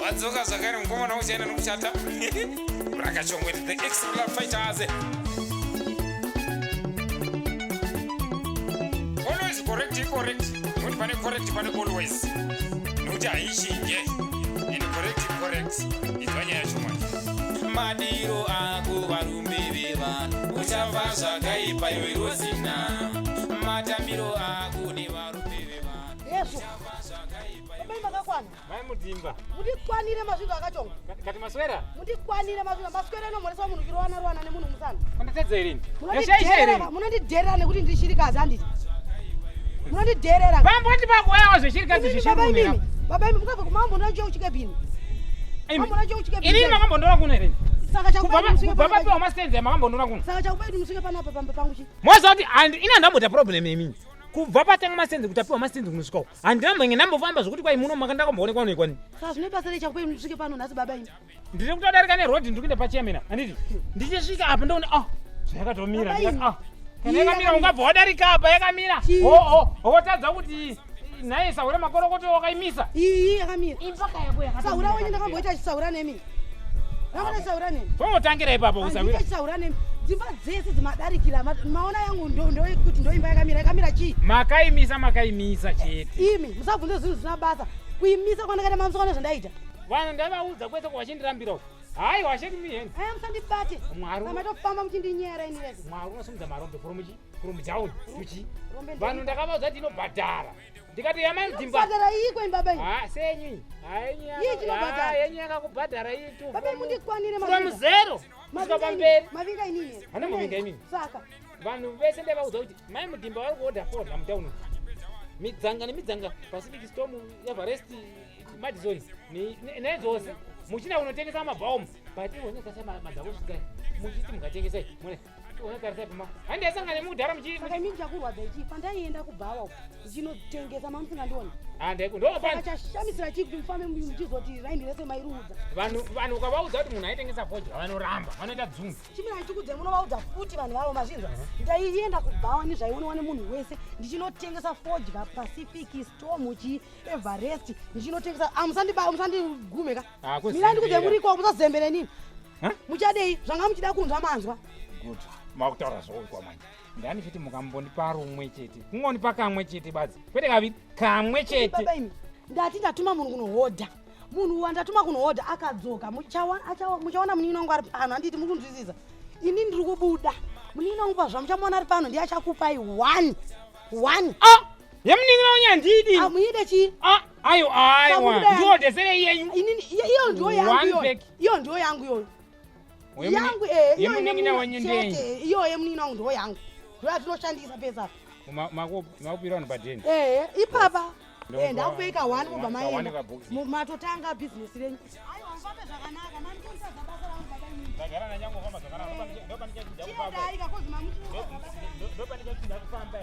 Wadzoka zvakare mukomana uchaenda nokuchata. Rakachongwe the ex club fighters. Always correct, correct. Nokuti pane correct pane always. Nokuti haichinje. And correct, correct. Inzwa nyaya yacho manje. Madiro ako varume vevanhu uchafa zvakaipa iwe Rosina. Matambiro ako nevarume vevanhu. Yesu. Baba makakwana. Mai Mudimba. Mundikwanire mazvinhu akachonga. Kati maswera? Mundikwanire mazvinhu maswera inomhoresa munhu uchirowana rowana nemunhu musana. Kunditedza here? Ndashaisha here? Munondidherera nekuti ndiri shirikazi handiti. Munondidherera. Pamboti pakuwayawa zveshirikazi zveshirume. Baba imi mukabva kumambo ndocho uchikebini. Mambo ndocho uchikebini. Ini makambondora kuno here? Saka chakubai musike kubva papiwa mastenzi makambondora kuno. Saka chakubai kuti musike panapa pamba pangu chi. Moza kuti ina ndamboita problem imi. Kubva patanga mastenzi kuti apiwa mastenzi kunosvika uko. Handina mbenge ndambofamba zvekuti kwai muno maka ndakamboonekwa unoikwa ni. Saka zvine basa rei chakupai musvike pano nhasi baba imi. Ndiri kutodarika neroad ndiri kuenda pachairman handiti. Ndichisvika apa ndoona ah zvayakatomira ndikati ah kana yakamira ungabva wadarika apa yakamira. Oh oh wotadza kuti nhai sahura makorokoto wakaimisa. Iyi yakamira. Impaka yako yakatomira. Sahura wenyu ndakamboita chisahura nemi. Ndakamboita chisahura nemi. Tongotangira ipapo kusahwira. Handita chisahura nemi. Dzimba dzese dzimadarikira maona yangu ndokuti ndoimba yakamira yakamira chii? Makaimisa makaimisa chete. Imi musabvunze zvinhu zvisina basa. Kuimisa kwandakaita mamusokana zvandaita. Vanhu ndavaudza kwese kwavachindirambira uko. Hayi washake me hands. Aya musandibate. Mwari. Matofamba muchindinyera ini vese. Mwari unosimudza marombe from chi from down to chi. Vanhu ndakavaudza kuti inobhadhara. Ndikati yamai mdzimba. Bhadhara iyi kwe baba iyi. Ah senyi. Hayi Iyi chinobhadhara. Yenyu yakakubhadhara iyi tu. Baba mundikwanire From zero. Kusvika pamberi. Mavinga inini. Hana mavinga inini. Saka. Vanhu vese ndavaudza kuti mai Mudhimba vari kuodha fodya mutown. Midzanga nemidzanga Pacific Storm, Everest, Madison nedzose. Muchina unotengesa mabhaomu. But iwe unotengesa madzako svikai. Muchiti mukatengesa mune handiyasangana nemudhara muchi saka imi ndichakurwadza ichi pandaienda kubhawa uko ndichinotengesa mamusingandiona handaikundochashamisira chii kuti mufambe muchizoti raini rese mairuudza vanhu vanhu ukavaudza kuti munhu aitengesa fodya vanoramba vanoita dzungu chimira ndichikudze munovaudza futi vanhu vavo mazvinzwa ndaienda kubhawa nezvaionewa nemunhu wese ndichinotengesa fodya pacific storm chi everest ndichinotengesa musandigumeka mira ndikudze muriko musazembere nini muchadei zvanga muchida kunzwa manzwa good makutaura zvoikwa manje ndani chete mukambondipa rumwe chete kungondipa kamwe chete badzi kwete kaviri kamwe chete ndati ndatuma munhu kunohodha munhu wandatuma kunohodha akadzoka muchaona munin'ina wangu ari pano handiti muri kunzwisisa ini ndiri kubuda munin'ina wangu pazvamuchamuona ari pano ndiye achakupai one one ah! yemunin'ina wenyu handidi amuide chii ah, ayo aiwa ndiodheserei yenyu iyo ndiyo yangu iyo ndiyo yangu iyoyo yangu eh, yemunin'ina wenyu ndeyenyu iyo yemunin'ina wangu ndiyo yangu ndiyo yatinoshandisa pese apa makupira vanhu padeni ee ipapa eh, ndakupei ka one mobva maenda matotanga bhizinesi renyu aiwa mufambe zvakanaka ndagara nanyangofamba zvakanaka ndopanichachinja kufamba.